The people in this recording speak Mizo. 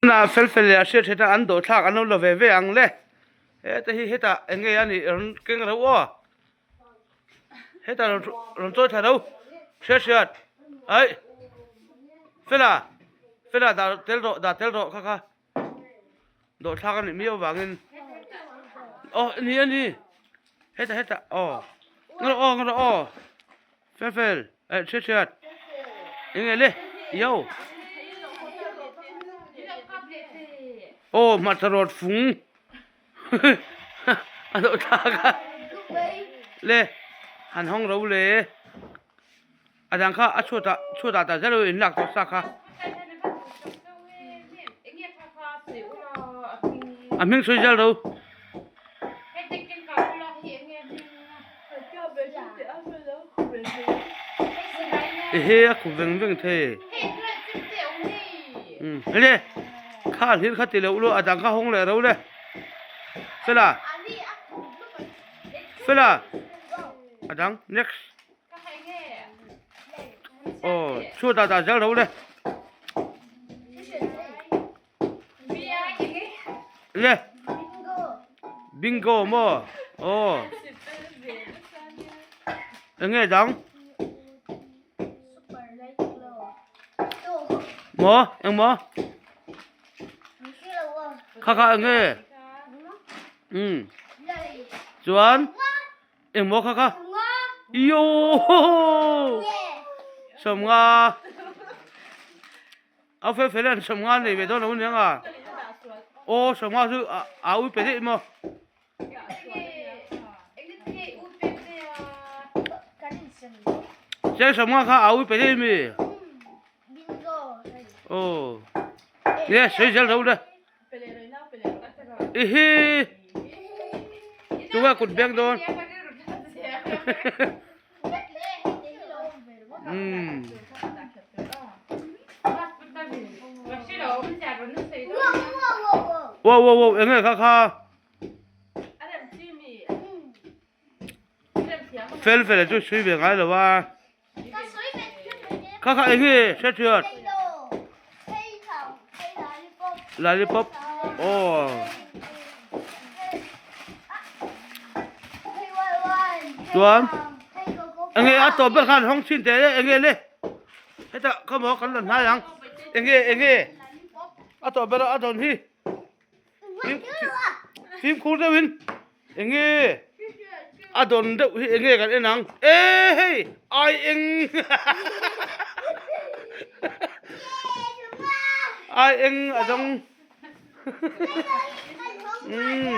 Tunah fel fel leh a hriat hriat a an dawh thlak an lo la ve ve ang le heta hi hetah eng nge a nih rawn keng reuh aw hetah rawn rawn chawi thla reuh hriat hriat aih fela fela dah tel rawh dah tel rawh kha kha dawh thlak a nih miau avangin aw a ni a ni hetah hetah aw ngarawh aw ngarawh aw. Fel fel eh hriat hriat eng nge le yo aw hmarcha rawt fung a lo thlak a le han hawng ro le a dang kha a chhuat ah chhuat ah tah zel in lak tawh sa kha a hming sawi zel ro. Ehe a khup veng veng thei umm hele kha hlir kha ti loh luah a dang kha hawng leh ro le fela fela a dang next aw chhuat ah dah zel ro le. Le Bingo maw aw eng nge dang maw eng maw kha kha eng nge umm chuan eng maw kha kha io sawmnga. A fel fel an sawmnga nei ve dawn lo aniang a. Aw sawmnga chu a ui pe daih maw. Cheng sawmnga kha a ui pe daih mi. Aw. Nge sawi zel ro le. Ihi. Tunge kut beng dawn. Umm. Wow wow wow enge kha kha. Fel fel chu sui ve ngai lo a. Kha kha enge hriat hriat. Lollipop aw. Chuan enge a tawp ber khan hawng chhin teh le enge le hetah khawmaw kan la hnai ang enge enge a tawp ber a dawn hi fimkhur deuhin enge a dawn deuh hi enge kan en ang e hei ai eng ai eng a dawng umm.